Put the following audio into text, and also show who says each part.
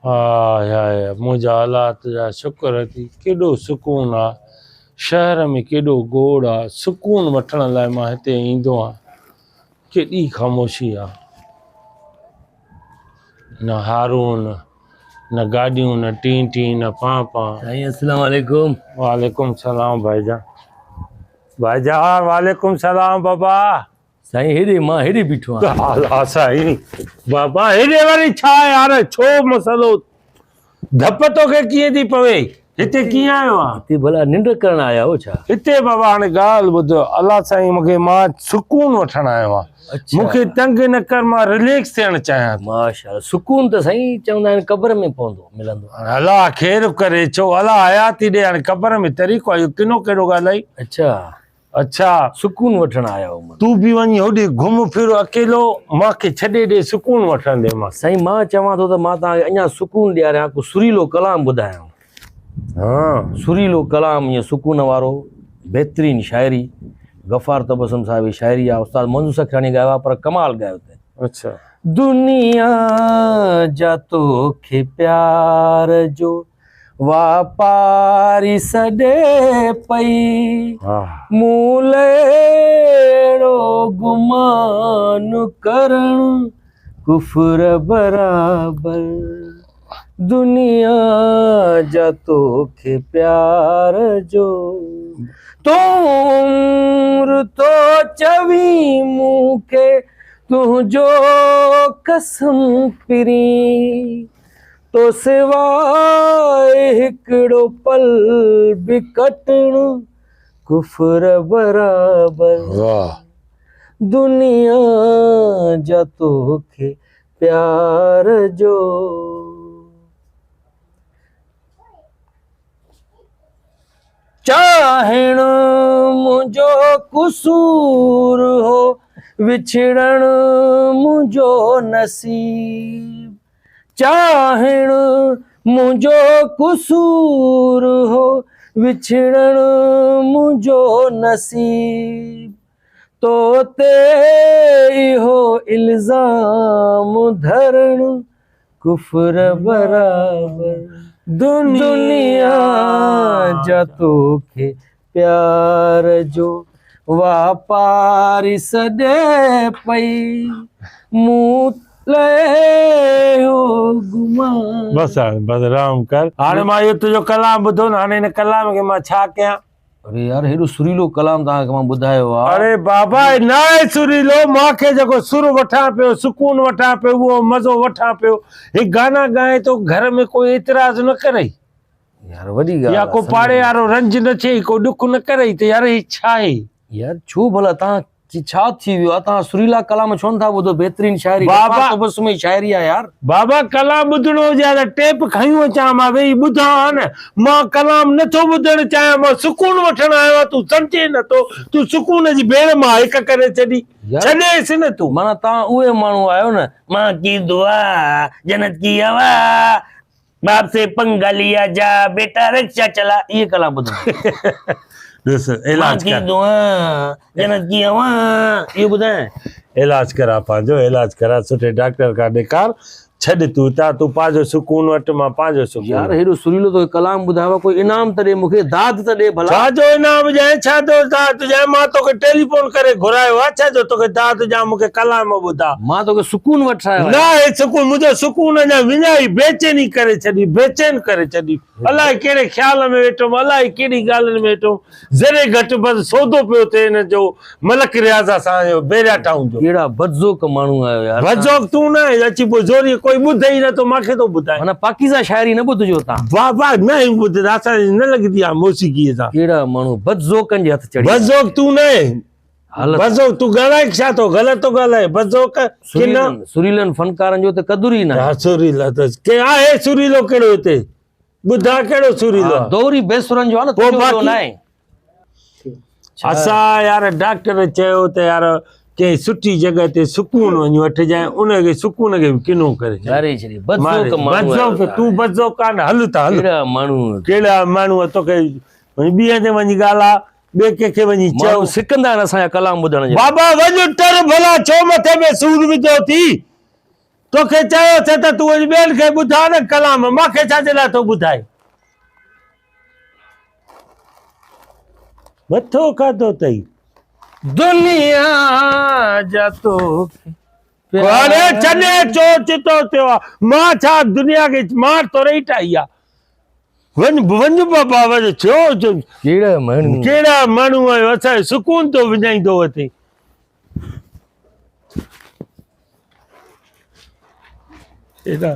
Speaker 1: High high منهنجا الله تنهنجا شڪر اٿي ڪيڏو سڪون آ شهر ۾ ڪيڏو گوڙ آ سڪون وٺڻ لاء مان هتي ايندو آهيان ڪيڏي خاموشي آ نه هارون نه گاڏيون نه ٽين ٽين نه پان پان.
Speaker 2: سائين السلام عليڪم.
Speaker 1: وعليڪم السلام ڀائيجان. ڀائيجان وعليڪم السلام بابا.
Speaker 2: سائين هيڏي مان هيڏي بيٺو آهيان.
Speaker 1: الله سائين بابا هيڏي وري ڇا يار ڇو مسئلو ڌپ توکي ڪيئن ٿي پوي هتي ڪيئن آيو آهين.
Speaker 2: هتي ڀلا ننڊ ڪرڻ آيا هو ڇا.
Speaker 1: هتي بابا هاڻي ڳالهه ٻڌ الله سائين مونکي مان سڪون وٺڻ آيو آهيان مونکي تنگ نه ڪر مان رليڪس ٿيڻ چاهيان ٿو.
Speaker 2: ماشاءالله سڪون ته سائين چوندا آهن قبر ۾ پوندو ملندو.
Speaker 1: الله خير ڪري ڇو الله حياتي ڏي هاڻي قبر ۾ طريقو آهي اهو ڪنو ڪهڙو ڳالهائي.
Speaker 2: اڇا.
Speaker 1: اڇا.
Speaker 2: سڪون وٺڻ آيا هو من.
Speaker 1: تون به وڃي هوڏي گهم ڦر اڪيلو مان کي ڇڏي ڏي سڪون وٺڻ ڏي مان.
Speaker 2: سائين مان چوان ٿو ته مان توهان کي اڃا سڪون ڏياريان ڪو سريلو ڪلام ٻڌايان.
Speaker 1: ها.
Speaker 2: سريلو ڪلام ائين سڪون وارو بهترين شاعري غفار تبسم صاحب جي شاعري آ استاد منظور سکيراڻي ڳايو آ پر ڪمال ڳايو اٿئي.
Speaker 1: اڇا.
Speaker 2: دنيا جا توکي پيار جو واپاري سڏي پئي مون لئه اهڙو گمان ڪرڻ ڪفر برابر دنيا جا توکي پيار جو تون عمر ٿو چوين مون کي تنهنجو قسم پرين تو سواء هڪڙو پل به ڪٽڻ ڪفر برابر دنيا جا توکي پيار جو چاهڻ منهنجو قصور هو وڇڙڻ منهنجو نصيب چاهڻ منهنجو قصور هو وڇڙڻ منهنجو نصيب تو تي اهو الزام ڌرڻ ڪفر برابر دنيا جا توکي پيار جو واپاري سڏي پئي مون لئه اهو گمان.
Speaker 1: بس هاڻي بس رحم ڪر. هاڻي مان اهو تنهنجو ڪلام ٻڌو نه هاڻي هن ڪلام کي مان ڇا ڪيان.
Speaker 2: اڙي يار هيڏو سريلو ڪلام توهان کي مان ٻڌايو آ.
Speaker 1: اڙي بابا هي ناهي سريلو مان کي جيڪو سر وٺان پيو سڪون وٺان پيو اهو مزو وٺان پيو هي گانا ڳائين ٿو گهر ۾ ڪوئي اعتراض نه ڪرئي.
Speaker 2: يار وڏي ڳالهه
Speaker 1: يا ڪو پاڙي وارو رنج نه ٿئي ڪو ڏک نه ڪرئي ته يار هي ڇا آهي.
Speaker 2: يار ڇو ڀلا توهان کي ڇا ٿي ويو آ توهان سريلا ڪلام ڇو نٿا ٻڌو بهترين شاعري
Speaker 1: بابا
Speaker 2: تبسم جي شاعري آ يار.
Speaker 1: بابا ڪلام ٻڌڻو هجي ها ته ٽيپ کنيون اچان ها مان ويهي ٻڌان ها نه مان ڪلام نٿو ٻڌڻ چاهيان مان سڪون وٺڻ آيو آهيان تون سمجهين نٿو تون سڪون جي ڀيڙ مان هڪ ڪري ڇڏي ڇڏيس نه تون.
Speaker 2: معنيٰ توهان اهي ماڻهو آهيو نه مان ڪي دعا جنت ڪي هوا باپ سي پنگا ليا جا بيٽا رڪشا چلا اهي ڪلام ٻڌندا
Speaker 1: ڏس علاج ڪر
Speaker 2: جنت ڪي هوا اهو ٻڌائين
Speaker 1: علاج ڪرا پنهنجو علاج ڪرا سٺي ڊاڪٽر کان ڏيکار ڇڏ تون هتان تون پنهنجو سڪون وٺ مان پنهنجو سڪون
Speaker 2: يار هيڏو سريلو توکي ڪلام ٻڌايو ڪوئي انعام ته ڏي مونکي داد ته ڏي ڀلا
Speaker 1: ڇا جو انعام ڏيان ڇا جو داد ڏيان مان توکي ٽيليفون ڪري گهرايو آهي ڇا جو توکي داد ڏيان مونکي ڪلام ٻڌا.
Speaker 2: مان توکي سڪون وٺرايو آهي.
Speaker 1: نه آهي سڪون منهنجو سڪون اڃا وڃائي بيچيني ڪري ڇڏي بيچين ڪري ڇڏي الائي ڪهڙي خيال ۾ ويٺو هوم الائي ڪهڙي ڳالهين ۾ ويٺو هوم ذري گهٽ بس سودو پيو ٿئي هن جو ملڪ رياض سان اهو بيريا ٽائون جو.
Speaker 2: ڪهڙا بدذوق ماڻهو آهيو يار.
Speaker 1: بدذوق تون نه آهين اچي پوء زوريء ڪوئي ٻڌي ئي نه ٿو مان کي ٿو ٻڌائين.
Speaker 2: معنيٰ پاڪيزه شاعري نه ٻڌجو تان.
Speaker 1: واهه واهه نه آهيون ٻڌندا اسان جي نه لڳندي آهي موسيقيء سان.
Speaker 2: ڪهڙا ماڻهو بدذوقن جي هٿ چڙهي ويا.
Speaker 1: بدذوق تون نه آهين. بدذوق تون ڳالهائين ڇا ٿو غلط ٿو ڳالهائين بدذوق ڪنا.
Speaker 2: سريلن فنڪارن جو ته قدر ئي ناهي.
Speaker 1: ها سريلا ته ڪي آهي سريلو ڪهڙو هتي ٻڌاء ڪهڙو سريلو آهي.
Speaker 2: دوري بيسرن جو آهي نه تنهنجو اهو ناهي.
Speaker 1: اسان يار ڊاڪٽر چيو ته يار ڪنهن سٺي جڳهه تي سڪون وڃي وٺجانء ان کي سڪون کي به ڪنو ڪري ڇڏي.
Speaker 2: ماري ڇڏي بدذوق ماڻهو
Speaker 1: بدذوق تون بدذوق آ نه هل ته هل.
Speaker 2: ڪهڙا ماڻهو
Speaker 1: ڪهڙا ماڻهو توکي ٻي هنڌ وڃي ڳالهاء ٻئي ڪنهن کي وڃي چئو.
Speaker 2: ماڻهو سڪندا آهن اسان جا ڪلام ٻڌڻ جي لاء.
Speaker 1: بابا وڃ ٽر ڀلا ڇو مٿي ۾ سور وڌو ٿي. توکي چيو ٿي ته تون وڃ ٻين کي ٻڌاء نه ڪلام، مان کي ڇا جي لاء ٿو ٻڌائين؟ مٿو کاڌو اٿئي.
Speaker 2: دنيا جا تو
Speaker 1: اڙي ڇڏي چو چتو ٿيو آ، مان ڇا دنيا کي مار ٿورئي ٺاهي آ. وڃ وڃ بابا وڃ ڇو
Speaker 2: ڪهڙا ماڻهو
Speaker 1: ڪهڙا ماڻهو آهيو اسان جو سڪون ٿو وڃائيندو وتي. ڪهڙا.